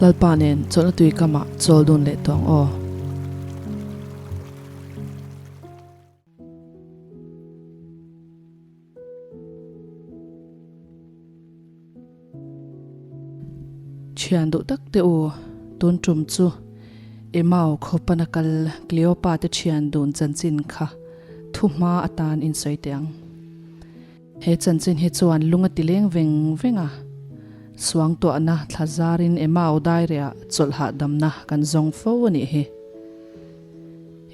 Lalpa nen chawlhna tui kamah chawl dun leh tawh ang aw. Thian duh tak te u, tun tum chu Emau khawpana kal Cleopa te thian dun chanchin kha thu hma atan in sawi teh ang. He chanchin hi chuan lung a ti leng veng veng a, suangtuahna thla zarin Emau daireah chawlh hahdamna kan zawng fo a nih hi.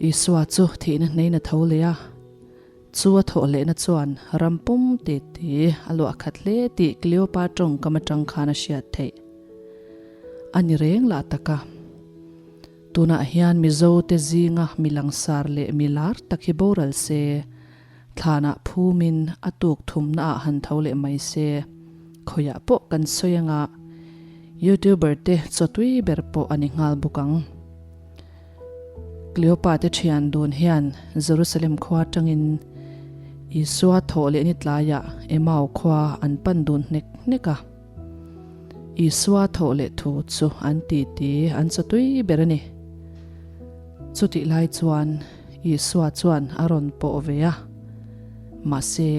Isua chu thihna hnein a tho leh a, chu a thawh lehna chuan ram pum ti ti a luah khat hle tih Cleopa tawngkam atang khan a hriat theih. A ni reng lah tak a. Tunah hian Mizo te zinga mi langsar leh mi lar tak hi boral se, thlanah phumin a tuk thumna ah han tho leh mai se, khawiah pawh kan sawi anga YouTuber te chawtui ber pawh a ni nghal bawk ang. Cleopa te thian dun hian Jerusalem khua atangin Isua thawh leh ni tlaiah Emau khua an pan dun hnek hnek a. Isua thawh leh thu chu an ti ti an chawtui ber a ni. Chutih lai chuan Isua chuan a rawn pawh ve a, mahse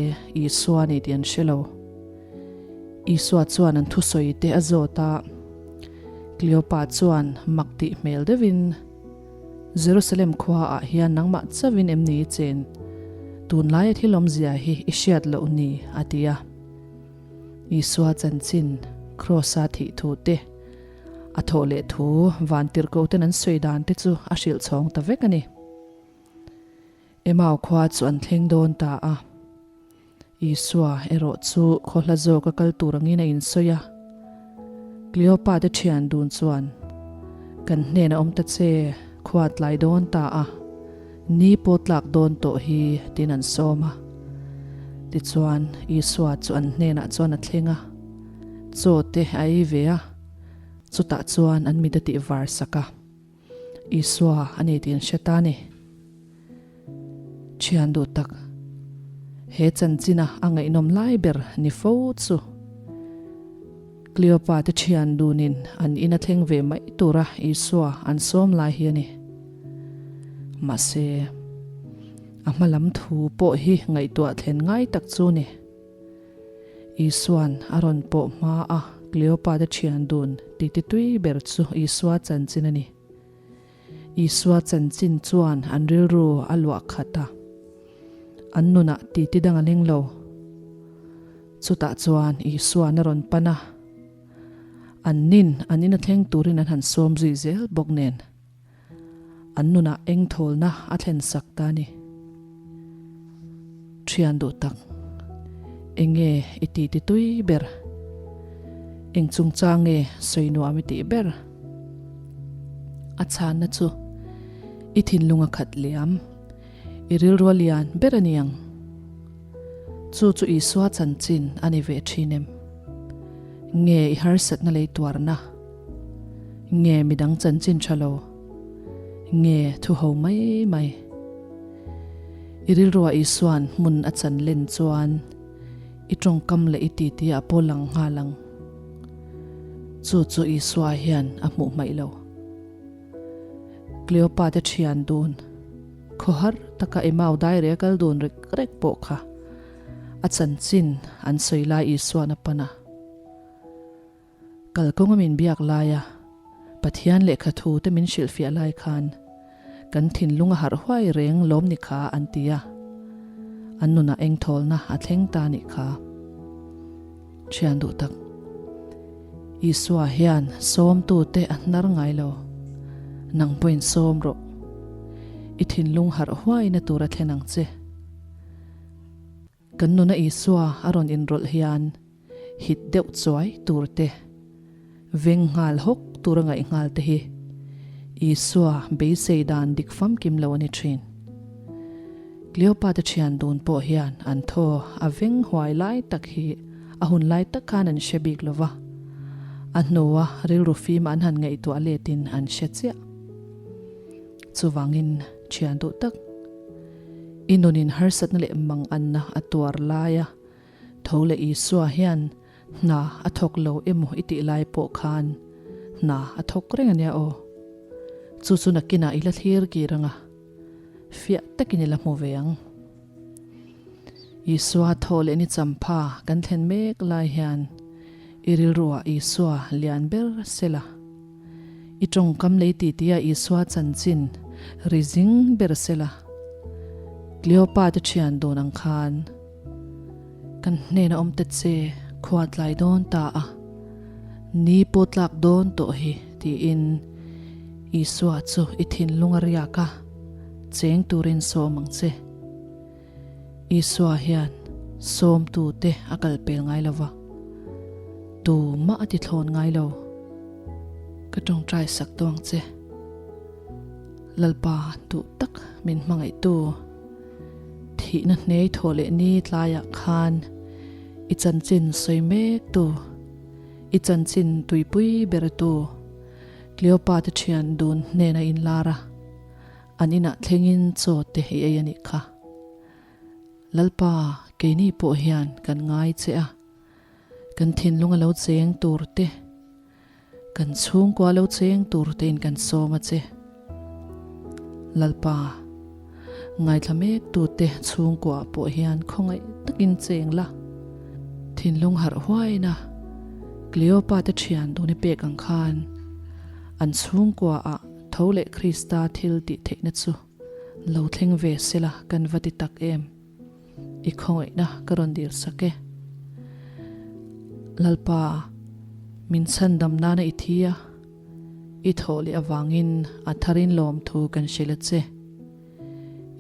Isua ni tih an hre lo. Isua chuan an thusawi te a zawt a, Cleopa chuan mak tih hmel deuhin, Jerusalem khua ah hian nangmah chauhin em ni i chen? Tunlaia thil awmzia hi i hriat loh ni? a ti a. Isua chanchin, Kraws-a thih thu te, a thawh leh thu vantirhkoh ten an sawi dan te chu a hrilh chhawng ta vek a ni. Emau khua chu an thleng dawn ta a. Isua erawh chu khaw hla zawk a kal tur angin a insawi a. Cleopa te thian dun chuan, Kan hnenah awm ta che, khua tlai dawn ta a, ni pawh tlak dawn tawh hi, tiin an sawm a. Tichuan, Isua chu an hnenah chuan a thleng a, chaw te a ei ve a, chutah chuan an mit a tih var sak a. Isua a ni tih an hre ta a ni. Thian duh tak, he chanchina a ngaihnawm lai ber ni fo chu Cleopa te thian dunin an in a thleng ve mai tura Isua an sawm lai hi a ni. Mahse, a hma lam thu pawh hi ngaihtuah thlen ngai tak chu ni. Isua'n a rawn pawh hma a Cleopa te thian dun titi tui ber chu Isua chanchin a ni. Isua chanchin chuan an rilru a luah khat a, an nunah titi dang a ling lo. Chutah chuan Isua'n a rawn pan a, an nin an ina thleng turin an han sawm zui zel bawk nen, an nunah eng thawlna a thlen sak ta a ni. Thian duh tak, enge i titi tui ber? Eng chungchang nge sawi nuam i tih ber? A chhanna chu i thinlung a khat liam, i rilru a lian ber a niang. Chu chu Isua chanchin a ni ve thin em? Nge i harsatna lei tuarna? Nge midang chanchin tha lo? Nge thu ho mai mai? I rilruah Isua'n hmun a chan len chuan i tawngkam leh i titi ah pawh lang nghal ang. Chu chu Isua hian a hmuh hmaih lo. Cleopa te thian dun, khawhar taka Emau daire a kal dun rek rek pawh kha a chanchin an sawi lai Isua'n a pan a. Kalkawnga min biak laia Pathian lehkha thu te min hrilhfiah lai khan kan thinlung a harh huai reng lawm ni kha an ti a, an nunah engthawlna a thleng ta nih kha. Thian duh tak, Isua hian sawmtu te a hnar ngai lo, nang pawhin sawm rawh, i thinlung harh huaina tur a thlen ang che. Kan nuna Isua a rawn inrawlh hian hit deuh chuai tur te, veng nghal hawk tur a ngaih nghal te hi Isua beisei dan dik famkim lo a ni thin. Cleopa te thian dun pawh hian an thaw a veng huai lai tak hi a hun lai tak khan an hre bik lo va, a hnua rilru fim an han ngaihtuah letin an hre chiah. Chuvangin thian duh tak. I nunin harsatna leh manganna a tuar laia tho leh Isua hian hna a thawk lo emaw i tih lai pawh khan Hna a thawk reng a nia aw. Chu chu nakinah i la thlir kir ang a, fiah takin i la hmu ve ang. Isua thaw leh ni champha kan thlen mek lai hian i rilruah Isua lian ber sela. I tawngkam lei titi a Isua chanchin ri zing ber sela. Cleopa te thian dun ang khan kan hnena awm ta che khua tlai dawn ta a, ni pawh tlak dawn tawh hi tiin Isua chu i thinlung a riak a, cheng turin sawm ang che. Isua hian sawmtute a kal pel ngai lo va, tumah a ti thlawn ngai lo. Ka tawngtai sak tawh ang che. Lalpa duh tak min hmangaihtu, thihna hnei thawh leh ni tlaiah khan i chanchin sawi mektu, i chanchin tuipui bertu Cleopa te thian dun hnena inlar a. An inah thlengin chaw te i ei a nih kha. Lalpa, keini pawh hian kan ngai che a, kan thinlung a lo cheng tur te, kan chhungkua lo cheng tur tein kan sawm a che. Lalpa, ngaithla mek tute chhungkua pawh hian khawngaih takin cheng la, thinlung harh huaina Cleopa te thian dun i pek ang khan an chhungkua ah Tho leh Krista thil tih theihna chu lo thleng ve sela kan va ti tak em? I khawngaihna ka rawn dil sak e. Lalpa, min chhandam nana i thi a, i thawh leh avangin a tharin lawmthu kan hrilh a che.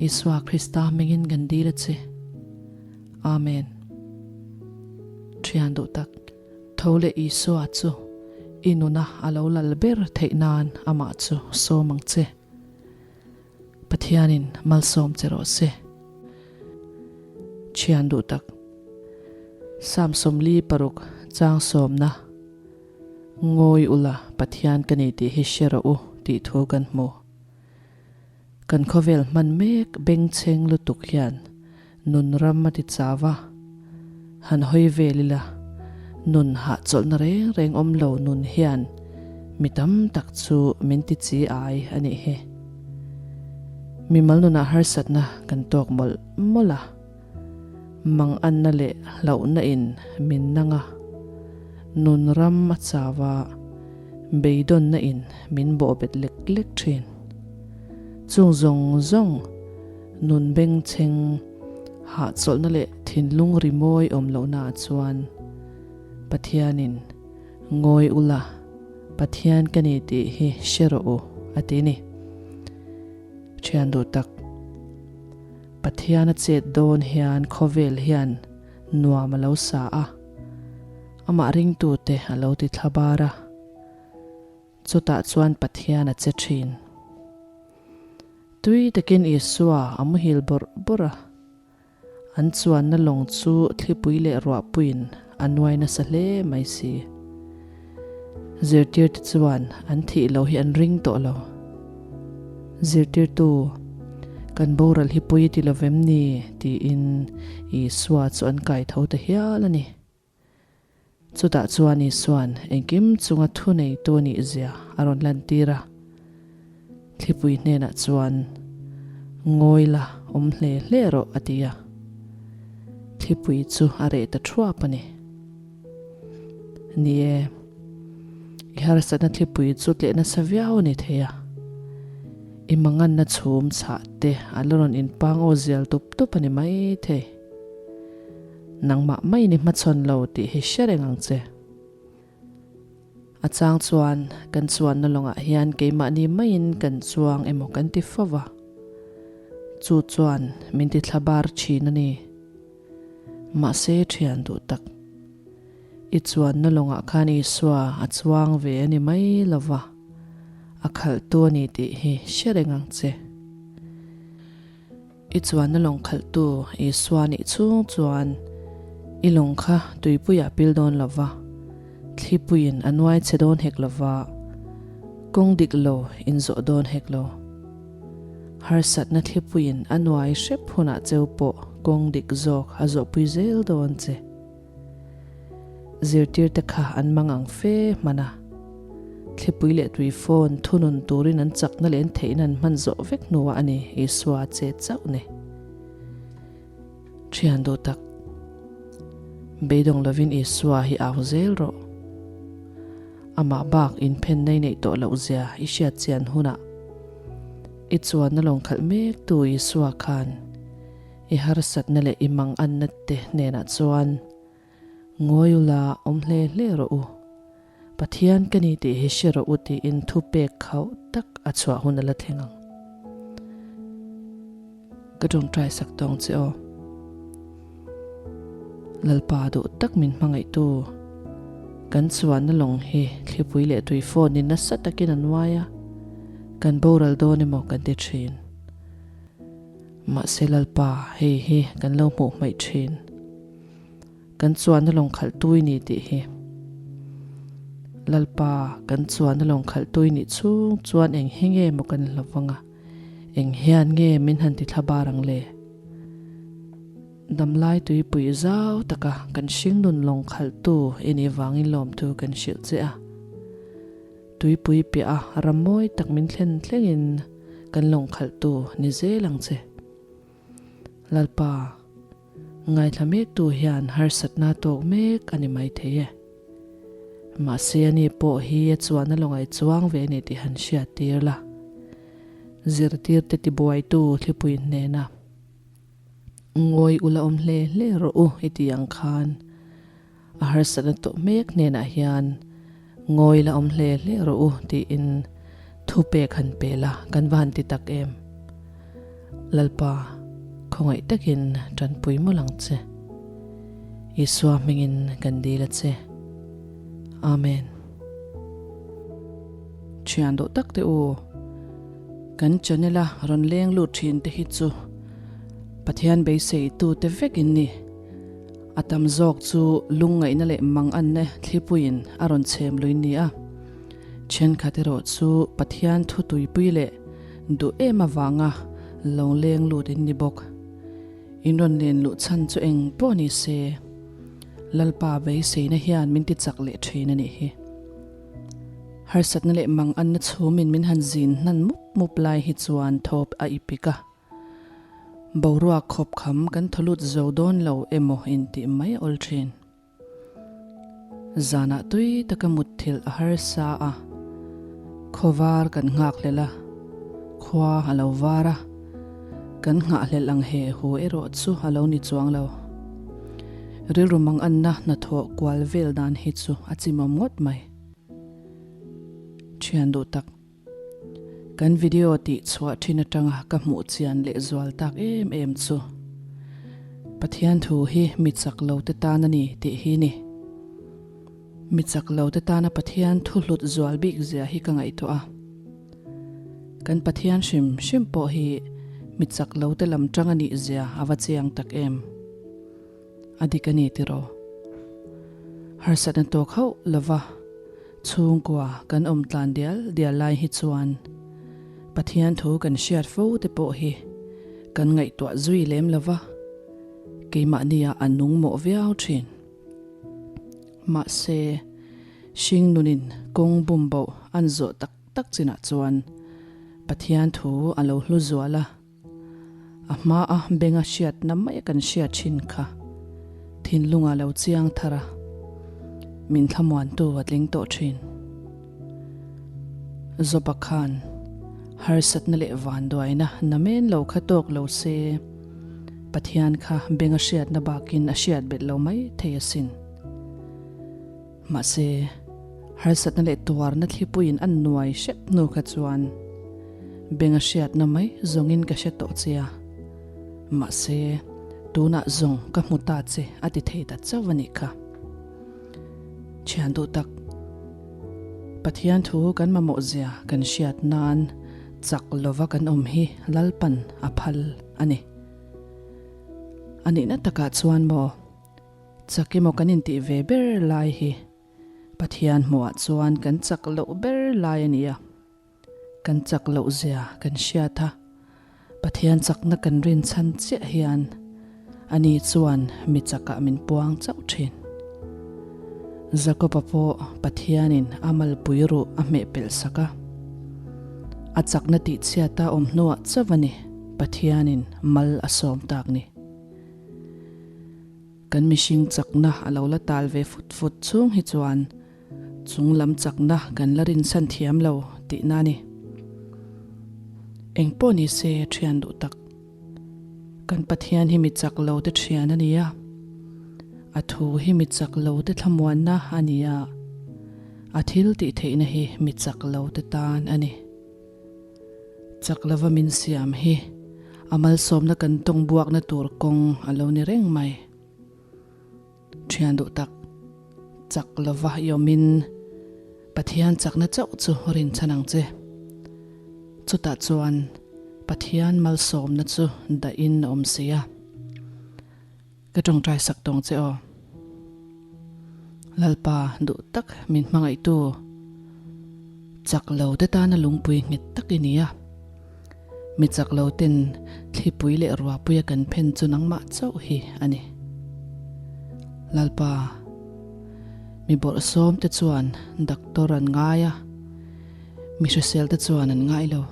Isua Krista hmingin kan dil a che. Amen. Thian duh tak. Tho leh Isua chu i nuna a lo lal ber theih nan amah chu sawm ang che. Pathianin malsawm che rawh se. Thian duh tak. Psalm 46 chang sawmna, Ngawi ula Pathian ka ni tih hi hre rawh u tih thu kan hmu. Kan khawvel hman mek bengchheng lutuk hian nun ram a ti chau a, han hawi vel ila nun hahchawlhna reng reng awm lo nun hian mi tam tak chu min ti chi ai a nih hi. Mimal nunah harsatna kan tawk mawlh mawlh a, manganna leh hlauhna in min nang a, nun ram a chau a, beidawnna in min bawhbet lek lek thin. Chung zawng zawng nun bengchheng hahchawlhna leh thinlung rimawi awm lohna ah chuan Pathianin Ngawi ula, Pathian ka ni tih hi hre rawh u a ti ni. Thian duh tak, Pathian a chet dawn hian khawvel hian nuam a lo sa a, amah ringtute a lo ti thla bar a. Chutah chuan Pathian a che thin. Tui takin Isua a muhil bawrh bawrh a. An chuanna lawng chu thlipui leh ruahpuiin a nuai nasa hle mai si. Zirtirte chuan an thih loh hi an ring tawh lo. Zirtirtu, kan boral hi pui ti lovem ni? tiin Isua chu an kai tho ta hial a ni. Chutah chuan Isua'n engkim chunga thuneitu a nih zia a rawn lantir a. Thlipui hnenah chuan, Ngawi la, awm hle hle rawh, a ti a. Thlipui chu a reh ta thuap a ni. Ni e, i harsatna thlipui chu tleh nasa viau a ni thei a. I manganna chhum chhah te a la rawn inpang aw zial tup tup a ni maithei. Nangmah mai ni hmachhawn lo tih hi hre reng ang che. A chang chuan kan chuanna lawngah hian keimahni maiin kan chuang emaw kan ti fo va, chu chuan min ti thla bar thin a ni. Mahse thian duh tak, i chuanna lawngah khan Isua a chuang ve a ni mai lo va, a khalhtu a ni tih hi hre reng ang che. I chuanna lawng khalhtu Isua nih chhung chuan i lawng kha tuipuiah pil dawn lo va, thlipuiin a nuai che dawn hek lo va, kawng dik lo in zawh dawn hek lo. Harsatna thlipuiin a nuai hrep hunah cheu pawh kawng dik zawk a zawhpui zel dawn che. Zirtirte kha an mang ang fe hman a. Thlipui leh tui phone thunun turin an chakna leh an theihna an hman zawh vek hnuah a ni Isua che chauh ni. Thian duh tak, beidawng lovin Isua hi au zel rawh. Amah bak inphen nei neih tawh loh zia i hriat chian hunah i chuanna lawng khalh mek tu Isua khan i harsatna leh i manganna te hnenah chuan Ngawi ula awm hle hle rawh u. Pathian ka ni tih hi hre rawh u tiin thu pek khauh tak a chhuah hun a la thleng ang. Ka tawngtai sak tawng che aw. Lalpa duh tak min hmangaihtu kan chuanna lawng hi thlipui leh tui phone in nasa takin a nuai a, kan boral dawn emaw kan ti thin. Mahse Lalpa hei hi kan lo hmuh hmaih thin. Kan chuanna lawng khalh tui ni tih hi. Lalpa kan chuanna lawng khalh tui nih chhung chuan eng hi nge maw kan hlo vang a, eng hian nge min han ti thla bar ang le? Damlai tuipui zau taka kan hringnun lawng khalh tu i nih vangin lawmthu kan hrilh che a. Tuipui piah a ram mawi tak min thlen thlengin kan lawng khalh tu ni zel ang che. Lalpa. Ngaithla mektu hian harsatna tawk mek a ni maithei e. Mahse ani pawh hi a chuan a lawngai chuang ve a ni tih han hriat tir la. Zirtirte tibuaitu thlipui hnena ngawi ula awm hle hle rawh u i tih ang khan a harsatna tawh mek hnenah hian ngawi la awm hle hle rawh u tiin thupek han pe la kan va han ti tak em. Lalpa, khawngaih takin tanpui mawlh ang che. Isua hmingin kan dil a che. Amen. Thian duh tak te u, kan channel a rawn leng lut thin te hi chu Pathian beisei tu te vek in ni. A tam zawk chu lungngaihna leh manganna thlipuiin a rawn chhem lui ni a. Thenkhat erawh chu Pathian thu tuipui leh duh em avanga lo leng lut in ni bawk. In rawn len luh chhan chu eng pawh ni se, Lalpa beiseina hian min ti chak leh thin a nih hi. Harsatna leh manganna chhumin min han zin hnan mup mup lai hi chuan thawp a ipik a. Boruak khawp kham kan thaw lut zo dawn lo emaw intih mai a awl thin. Zanah tui taka mutthilh a harsa a, khawvar kan nghakhlelh a, khua a lo var a, kan nghahhlelh ang he hu erawh chu a lo ni chuang lo. Rilru manganna hnathawh kual vel dan hi chu a chimawm ngawt mai. Thian duh tak. Kan video tih chhuah thin atanga ka hmuh chian leh zual tak em em chu Pathian thu hi mi chak lo te tan a ni tih hi ni. Mi chak lo te tana Pathian thu hlut zual bik zia hi ka ngaihtuah a. Kan Pathian hrim hrim pawh hi mi chak lo te lam tang a nih zia a va chiang tak em. A dik a ni tiraw? Harsatna tawk hauh lova chhungkua kan awm tlan dial dial lai hi chuan Pathian thu kan hriat fo te pawh hi kan ngaihtuah zui lem lova, keimahnia a nung mawh viau thin. Mahse, hring nunin kawng bumboh an zawh tak tak chinah chuan Pathian thu a lo hlu zual a. A hmaa benga hriatna mai kan hriat thin kha thinlunga lo chiang thar a, min thlamuantu a tling tawh thin. Zawpa khan harsatna leh vanduaina namen lo kha tawk lo se, Pathian kha benga hriatna bakin a hriat belh lo mai thei asin. Mahse, harsatna leh tuarna thlipuiin a nuai hrep hnu kha chuan benga hriatna mai zawngin ka hre tawh che a, mahse, tunah zawng ka hmu ta che a ti thei ta chauh a nih kha. Thian duh tak, Pathian thu kan mamawh zia kan hriat nan chak lova kan awm hi Lalpan a phal a ni. A nihna takah chuan maw? Chak emaw kan intih ve ber lai hi Pathian hmuhah chuan kan chak loh ber lai a ni a. Kan chak loh zia kan hriat a, Pathian chakna kan rin chhan chiah hian ani chuan mi chakah min puang chauh thin. Jakoba pawh Pathianin a malpui ruh a hmeh pelh sak a. A chakna tihchhiata awm hnuah chauh a ni Pathianin mal a sawm tak ni. Kan mihring chakna a lo la tal ve fut fut chhung hi chuan chung lam chakna kan la rinchhan thiam lo tihna a ni. Eng pawh ni se thian duh tak. Kan Pathian hi mi chak lo te thian a ni a, a thu hi mi chak lo te thlamuanna a ni a, a thil tih theihna hi mi chak lo te tan a ni. Chak lova min siam hi a malsawmna kan tawng buakna tur kawng a lo ni reng mai. Thian duh tak, chak lova i awmin Pathian chakna chauh chu rinchhan ang che. Chutah chuan Pathian malsawmna chu dahin a awm si a. Ka tawngtai sak tawng che aw. Lalpa duh tak min hmangaihtu, chak lo te tana lungpui nghet tak i ni a. Mi chak lo ten thlipui leh ruahpuia kan phen chu nangmah chauh hi a ni. Lalpa, mi bawrhsawm te chuan doctor an ngai a, mi hrisel te chuan an ngai lo.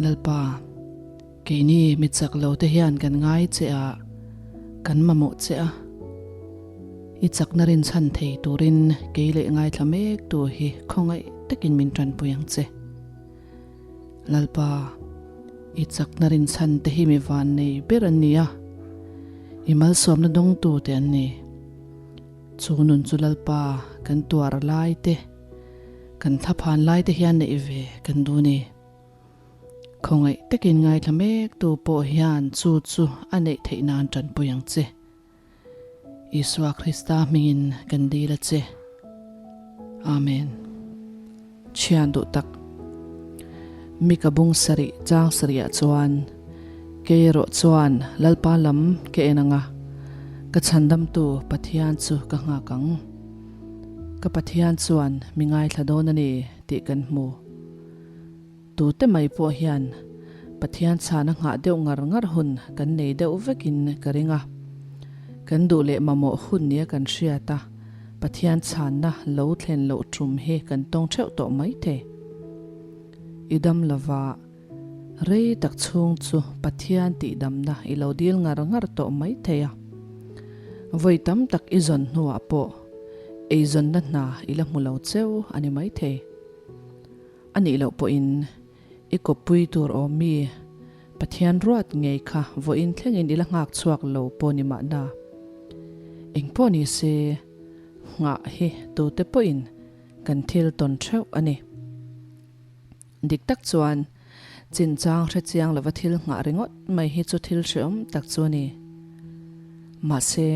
Lalpa, keini mi chak lo te hian kan ngai che a, kan mamawh che a. I chakna rinchhan thei turin kei leh ngaithla mek tu hi khawngaih takin min tanpui ang che. Lalpa, i chakna rinchhan te hi mi van nei ber an ni a, i malsawmna dawngtu te an ni. Chu nun chu Lalpa kan tuar lai te, kan thlaphan lai te hian neih ve kan duh ni. Khawngaih takin ngaithla mek tu pawh hian chu chu a neih theih nan tanpui ang che. Isua Krista hmingin kan dil a che. Amen. Thian duh tak. Mika bung sarih chang sarihah chuan kei erawh chuan Lalpa lam ka en ang a, ka chhandamtu Pathian chu ka nghak ang. Ka Pathian chuan mi ngaithla dawn a ni tih kan hmu. Tute mai pawh hian Pathian chhana nghah deuh ngar ngar hun kan nei deuh vekin ka ring a. Kan duh leh mamawh hun nia kan hriat a, Pathian chhanna lo thlen loh tum hi kan tawng theuh tawh mai thei. I dam lova, rei tak chhung chu Pathian tihdamna i lo dil ngar ngar tawh mai thei a. Vawi tam tak i zawn hnuah pawh eizawnna hna i la hmu lo cheu a ni mai thei. A nih loh pawhin i kawppui tur awm mi Pathian ruat ngei kha vawiin thlengin i la nghak chhuak lo pawh ni mahna. Eng pawh ni se, nghah hi tute pawhin kan thil tawn theuh a ni. Dik tak chuan chinchang hre chiang lova thil nghah ringawt mai hi chu thil hreawm tak chu a ni. Mahse,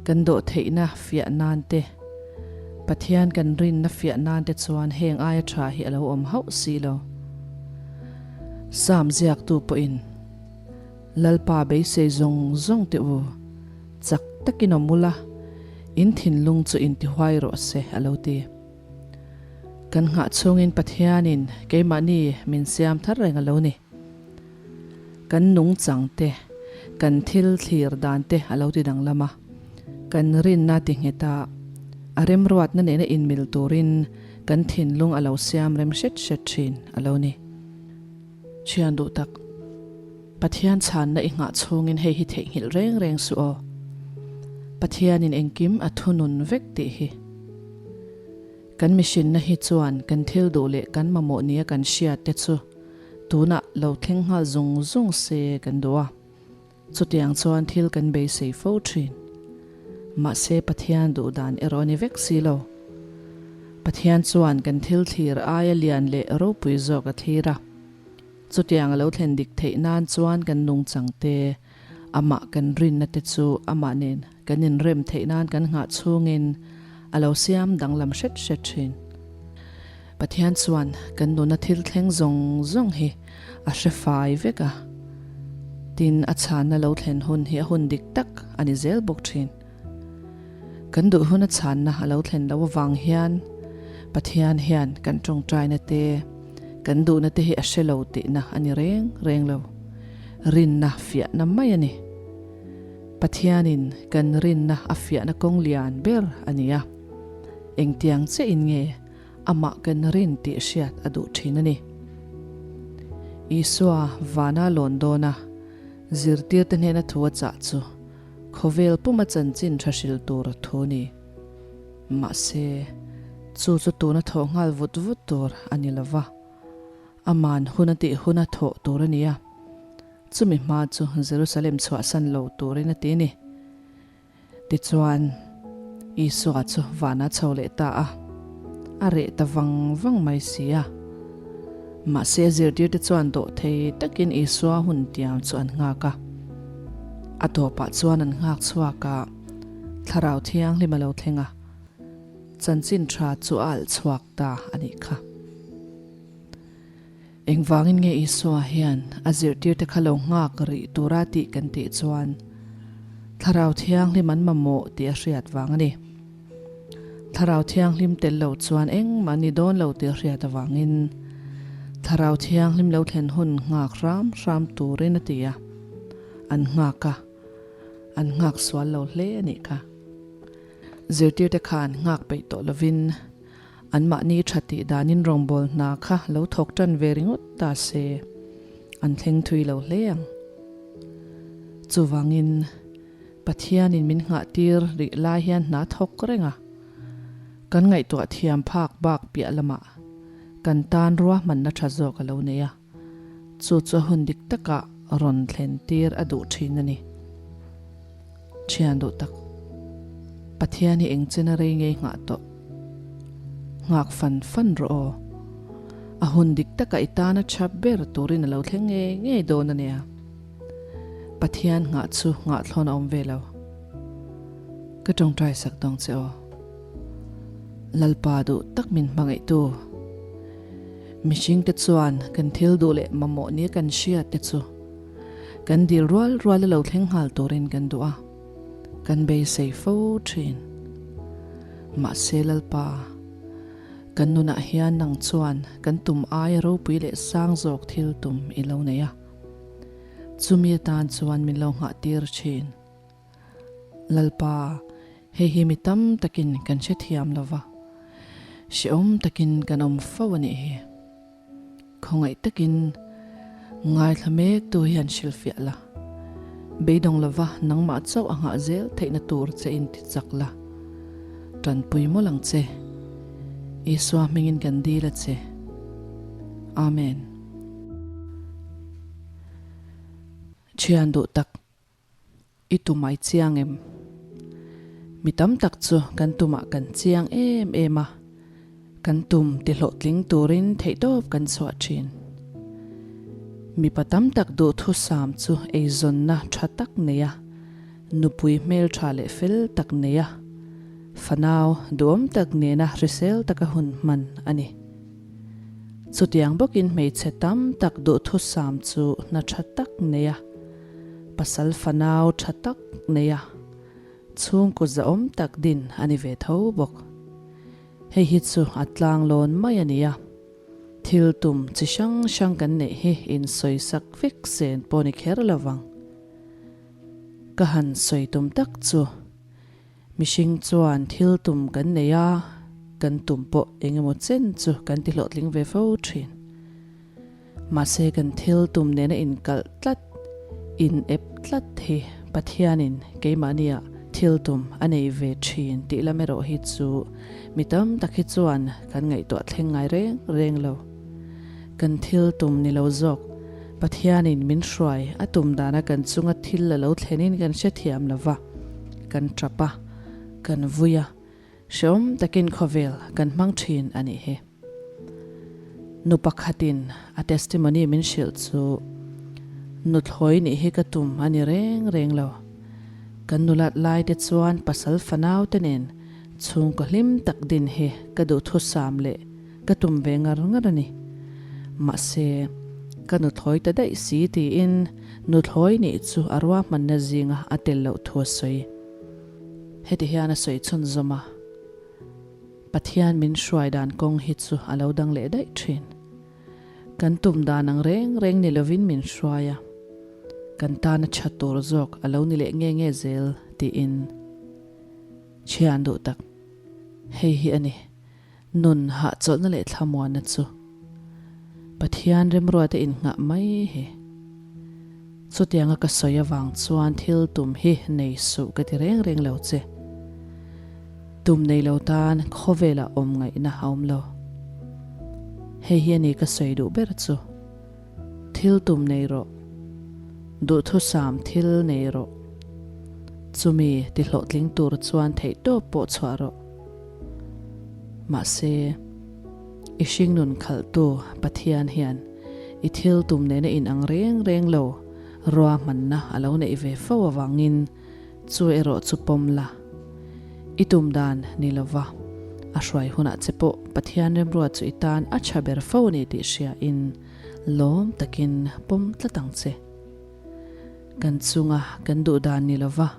kan dawhtheihna fiah nan te, Pathian kan rinna fiah nan te chuan heng aia tha hi a lo awm hauh si lo. Psalm ziaktu pawhin, Lalpa beisei zawng zawng teh u, chak takin awm ula, in thinlung chu intihuai rawh se a lo ti. Kan nghah chhungin Pathianin keimahni min siam thar reng a lo ni. Kan nungchang te, kan thil thlir dan te a lo ti danglam a, kan rinna ti nghet a, a remruatna nena inmil turin kan thinlung a lo siam rem hret hret thin a lo ni. Thian duh tak, Pathian chhanna i nghah chhungin hei hi theihnghilh reng reng suh aw. Pathianin engkim a thunun vek tih hi. Kan mihrinna hi chuan kan thil duh leh kan mamawh nia kan hriat te chu tunah lo thleng nghal zung zung se kan duh a, chutiang chuan thil kan beisei fo thin. Mahse Pathian duh dan erawh a ni vek si lo. Pathian chuan kan thil thlir aia lian leh ropui zawk a thlir a, chutiang a lo thlen dik theih nan chuan kan nungchang te, amah kan rinna te chu amah nen kan inrem theih nan kan nghah chhungin a lo siam danglam hret hret thin. Pathian chuan kan nuna thil thleng zawng zawng hi a hre fai vek a, tin a chhanna lo thlen hun hi a hun dik tak a ni zel bawk thin. Kan duh huna chhanna a lo thlen loh avang hian Pathian hian kan tawngtaina te, kan duhna te hi a hre lo tihna a ni reng reng lo. Rinna fiahna mai a ni. Pathianin kan rinna a fiahna kawng lian ber a ni a, engtiang chiahin nge amah kan rin tih hriat a duh thin a ni. Isua vana lawn dawna zirtirte hnena thu a chah chu khawvel puma chanchin tha hril tur thu ni. Mahse, chu chu tuna thawh nghal vut vut tur a ni lo va, aman hun a tih huna thawh tur a ni a. Chumi hma chu Jerusalem chhuahsan lo turin a ti ni. Tichuan, Isua chu vana chho leh ta a, a reh ta vang vang mai si a. Mahse, zirtirte chuan dawh thei takin Isua hun tiang chu an nghak a. A tawpah chuan an nghak chhuak a, Thlarau Thianghlim a lo thleng a, chanchin tha chu a alh chhuak ta a nih kha. Engvangin nge Isua hian a zirtirte kha lo nghak rih tura tih kan tih chuan Thlarau Thianghlim an mamawh tih a hriat vang a ni. Thlarau Thianghlim tel lo chuan engmah ni dawn lo tih a hriat avangin Thlarau Thianghlim lo thlen hun nghak hram hram turin a ti a, an nghak a, an nghak sual lo hle a nih kha. Zirtirte kha an nghak peih tawh lovin Anmahni tha tih danin rawngbâwl hna kha lo thawk ṭan ve ringawt ta se, an thleng thui lo hle ang. Chuvangin, Pathianin min nghahtir rih lai hian hna thawk reng a, kan ngaihtuah thiam phak bak piah lamah kan tan ruahmanna ṭha zawk a lo nei a, chu chu a hun dik takah rawn thlen tir a duh ṭhin a ni. Thian duh tak, Pathian hi eng chena rei ngei nghah tawh? Nghak fan fan rawh aw. A hun dik takah i tana tha ber turin a lo thleng ngei ngei dawn a nia. Pathian nghah chu nghah thlawn a awm ve lo. Ka tawngtai sak dawng che aw. Lalpa duh tak min hmangaihtu. Mihringte chuan kan thil duh leh mamawh nia kan hriat te chu Kan dil rual rual a lo thleng nghal turin kan duh a, kan beisei fo thin. Mahse Lalpa, kan nunah hian nang chuan kan tum aia ropui leh sang zawk thil tum i lo nei a, chumi atan chuan min lo nghah tir thin. Lalpa, hei hi mi tam takin kan hrethiam lo va, hrehawm takin kan awm fo a nih hi. Khawngaih takin ngaithla mek tu hian hrilhfiah la. Beidawng lova nangmah chauh a nghah zel theihna tur che in ti chak la. Tanpui mawlh ang che. Isua hmingin kan dil a che. Amen. Thian duh tak. I tum ai chiang em? Mi tam tak chu kan tumah kan chiang em em a, kan tum ti hlawhtling turin theihtawp kan chhuah thin. Mipa tam tak duhthusam chu eizawnna tha tak nei a, nupui hmeltha leh fel tak nei a, fanau duhawm tak nena hrisel taka hun hman a ni. Chutiang bawkin hmeichhe tam tak duhthusam chu hna tha tak nei a, Pasal fanau tha tak nei a, chhungkaw zahawm tak din a ni ve tho bawk. Hei hi chu a tlanglawn mai a ni a, thil tum chi hrang hrang kan neih hi insawisak vek sen pawh ni kher lo vang. Ka han sawi tum tak chu mihring chuan thil tum kan nei a, kan tum pawh eng emaw chen chu kan ti hlawhtling ve fo thin. Mahse kan thil tum nena inkalh tlat, in ep tlat hi Pathianin keimahnia thil tum a nei ve thin tih lam erawh hi chu mi tam tak hi chuan kan ngaihtuah thleng ngai reng reng lo. Kan thil tum ni lo zawk, Pathianin min hruai a tum dana kan chunga thil a lo thlenin kan hrethiam lo va, kan tap a, kan vui a, Hrehawm takin khawvel kan hmang thin a nih hi. Nu pakhatin a testimony min hrilh chu nuthlawi nih hi ka tum a ni reng reng lo. Kan nulat lai te chuan pasal fanau te nen chhungkaw hlim tak din hi ka duhthusam leh ka tum ve ngar ngar a ni. Mahse, ka nuthlawi ta daih si tiin nuthlawi nih chu a ruahmanna zinga a tel loh thu a sawi. Heti hian a sawi chhunzawm a, Pathian min hruai dan kawng hi chu a lo dang leh daih thin. Kan tum dan ang reng reng ni lovin min hruai a. kan tana tha tur zawk a lo ni leh nge nge zel tiin chhian duh tak. Hei hi a ni, nun hahchawlhna leh thlamuanna chu Pathian remruate innghah mai hi. Chutianga ka sawi avang chuan thil tum hi nei suh ka ti reng reng lo che. Tum nei lo tan khawvelah awm ngaihna a awm lo. Hei hi a ni ka sawi duh ber chu. Thil tum nei rawh. Duhthusam thil nei rawh. Chumi ti hlawhtling tur chuan theihtawp pawh chhuah rawh. Mahse, i hringnun khalhtu Pathian hian i thil tum nena inang reng reng lo ruahmanna a lo neih ve fo avangin chu erawh chu pawm la. I tum dan ni lova, a hruai hunah che pawh Pathian remruat chu i tan a tha ber fo a ni tih hriain lawm takin pawm tlat ang che. Kan chunga kan duh dan ni lova,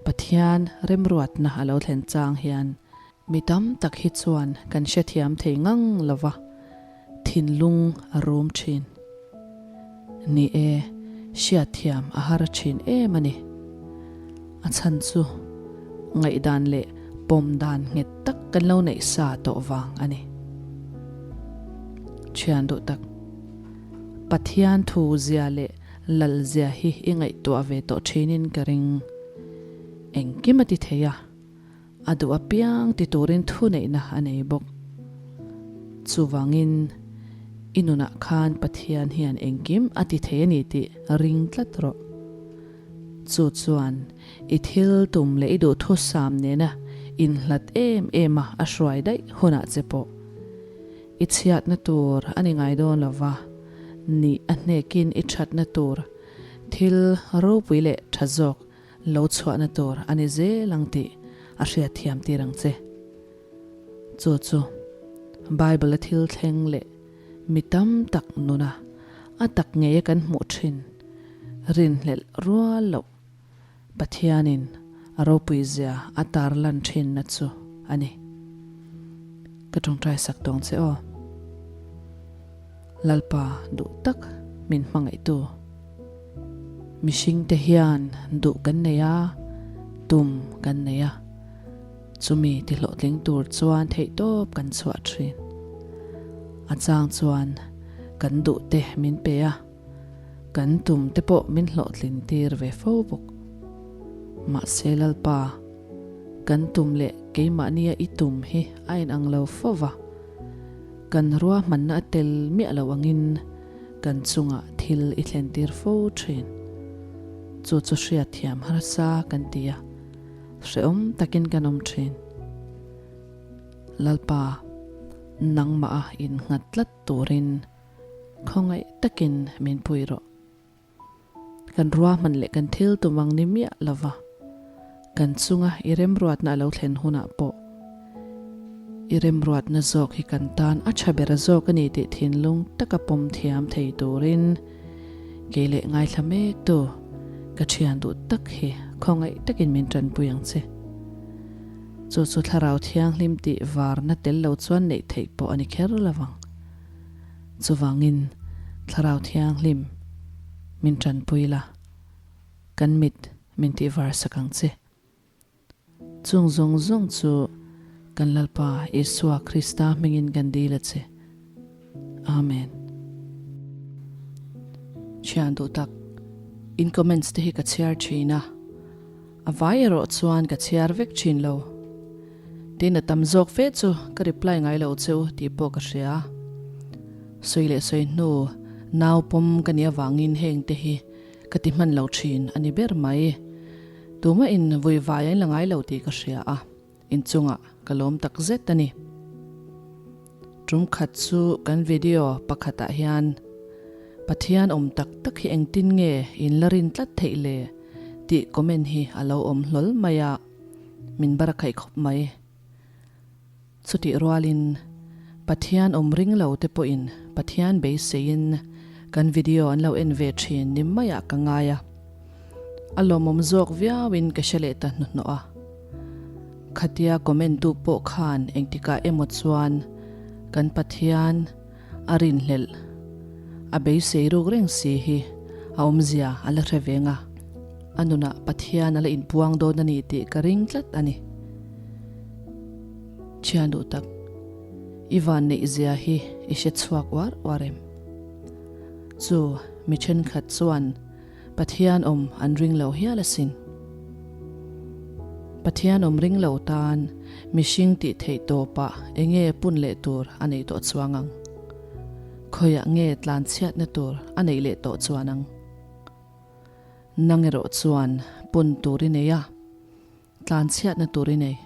Pathian remruatna a lo thlen chang hian mi tam tak hi chuan kan hrethiam thei ngang lova, thinlung a rum thin. Ni e, hriatthiam a har thin em a ni. A chhan chu ngaihdan leh pawm dan nghet tak kan lo neih sa tawh vang a ni. Thian duh tak, Pathian thu zia leh lal zia hi i ngaihtuah ve tawh thinin ka ring. Engkim a ti thei a. A duh apiang ti turin thuneihna a nei bawk. Chuvangin, i nunah khan Pathian hian engkim a ti thei a ni tih ring tlat rawh. Chu chuan i thil tum leh i duhthusam nena inhlat em em a a hruai daih hunah che pawh i chhiatna tur a ni ngai dawn lo va, nih a hnekin i thatna tur thil ropui leh tha zawk Lo chhuahna tur a ni zel ang tih a hriatthiam tir ang che. Chu chu Bible-a thil thleng leh mi tam tak nuna a tak ngeia kan hmuh thin rinhlelh rual loh Pathianin a ropuizia a tarlan thinna chu a ni. Ka tawngtai sak tawng che aw. Lalpa duh tak min hmangaihtu. Mihringte hian duh kan nei a, tum kan nei a. Chumi tihlawhtling tur chuan theihtawp kan chhuah thin. A chang chuan kan duh te min pe a, kan tum te pawh min hlawhtlin tir ve fo bawk. Mahse Lalpa, kan tum leh keimahnia i tum hi a inang lo fo va. Kan ruahmanna a tel miah lo angin kan chungah thil i thlentir fo thin. Chu chu hriatthiam harsa kan ti a, hrehawm takin kan awm thin. Lalpa, nangmah a innghat tlat turin khawngaih takin min pui rawh. Kan ruahman leh kan thil tum ang ni miah lova, kan chunga i remruatna a lo thlen hunah pawh i remruatna zawk hi kan tan a tha ber zawk a ni tih thinlung taka pawm thiam thei turin kei leh ngaithla mek tu ka thian duh tak hi khawngaih takin min tanpui ang che. Chu chu thlarau thianghlim tih varna tel lo chuan neih theih pawh a ni kher lovang. Chuvangin Thlarau Thianghlim min tanpui la, kan mit min tihvar sak ang che. Chung zawng zawng chu kan Lalpa Isua Krista hmingin kan dil a che. Amen. Thian duh tak, in comments te hi ka chhiar thin a. A vai erawh chuan ka chhiar vek thin lo. Tin a tam zawk fe chu ka reply ngai lo cheu tih pawh ka hria. Sawi leh sawi hnu nau pawm ka nih avangin heng te hi ka ti hman lo thin a ni ber mai. Tumah in vui vai an la ngai lo tih ka hria a. Inchungah ka lawm tak zet a ni. Tum khat chu kan video pakhatah hian Pathian awm tak tak hi engtin nge in la rin tlat theih le tih comment hi a lo awm hlawl mai a, min bar khaih khawp mai. Chutih rualin Pathian awm ring lo te pawhin Pathian beiseiin kan video an lo en ve thin ni maiah ka ngai a. A lawmawm zawk viauin ka hre leh ta hnuhnawh a. Khatia comment tu pawh khan engtikah emaw chuan kan Pathian a rinhlelh a beisei ruk reng si hi A awmzia a la hre veng a, a nunah Pathian a la inpuang dawn a ni tih ka ring tlat a ni. Thian duh tak, i vanneih zia hi i hre chhuak uar uar em? Chu mi thenkhat chuan Pathian awm an ring lo hial asin. Pathian awm ring lo tan mihring tih theih tawpah enge pun leh tur a nei tawh chuang ang? Khawiah nge tlan chhiatna tur a neih leh tawh chuan ang? Nang erawh chuan pun tur i nei a, tlan chhiatna tur i nei.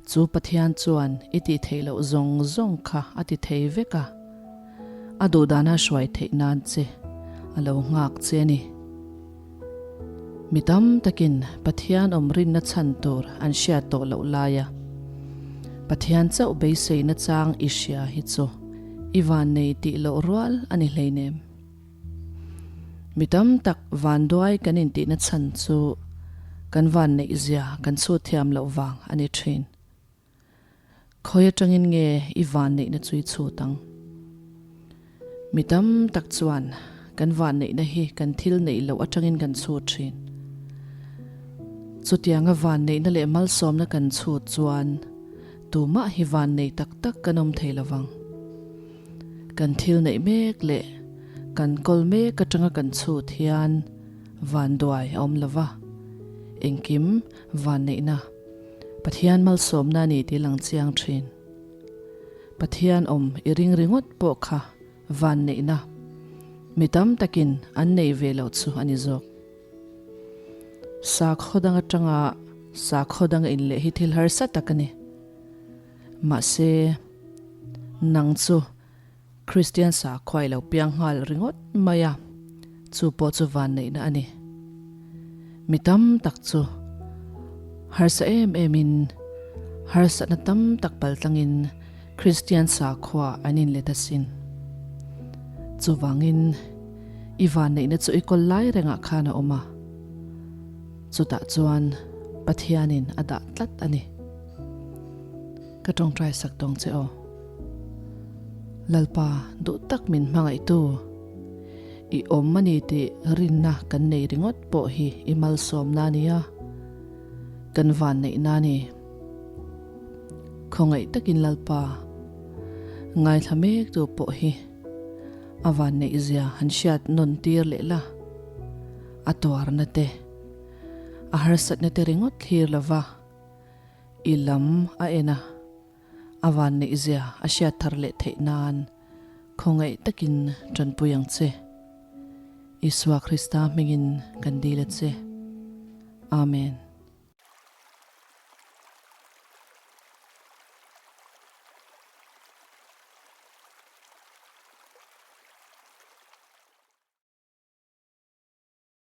Chu Pathian chuan i tih theih loh zawng zawng kha a ti thei vek a, a duhdana hruai theih nan che a lo nghak che a ni. Mi tam takin Pathian awm rinna chhan tur an hriat tawh loh laia Pathian chauh beiseina chang i hria hi chu i vannei tih loh rual a ni hleinem. Mi tam tak vanduai kan intihna chhan chu kan vanneih zia kan chhut thiam loh vang a ni thin. Khawi atangin nge i vanneihna chu i chhut ang? Mi tam tak chuan kan vanneihna hi kan thil neih loh atangin kan chhut thin. Chutianga vanneihna leh malsawmna kan chhut chuan tumah hi vannei tak tak kan awm thei lovang. Kan thil neih mek leh kan kawl mek atanga kan chhut hian vanduai a awm lova, engkim vanneihna Pathian malsawmna a ni tih lang chiang thin. Pathian awm i ring ringawt pawh kha vanneihna mi tam takin an nei ve loh chu a ni zawk. Sakhaw dang atanga sakhaw danga inleh hi thil harsa tak a ni. Mahse, nang chu Kristian sakhua i lo piang nghal ringawt mai a, chu pawh chu vanneihna a ni. Mi tam tak chu harsa em emin, harsatna tam tak paltlangin Kristian sakhua an inlet asin. Chuvangin, i vanneihna chu i kawl lai rengah khan a awm a, chutah chuan Pathianin a dah tlat a ni. Ka tawngtai sak tawng che aw. Lalpa duh tak min hmangaihtu, i awm a ni tih rinna kan nei ringawt pawh hi i malsawmna a nia, kan vanneihna a ni. Khawngaih takin Lalpa, ngaithla mektu pawh hi a vanneihzia han hriat nawn tir leh la, a tuarna te, a harsatna te ringawt thlir lova, I lam a en a, a vanneihzia a hriat thar leh theih nan khawngaih takin tanpui ang che. Isua Krista hmingin kan dil a che. Amen.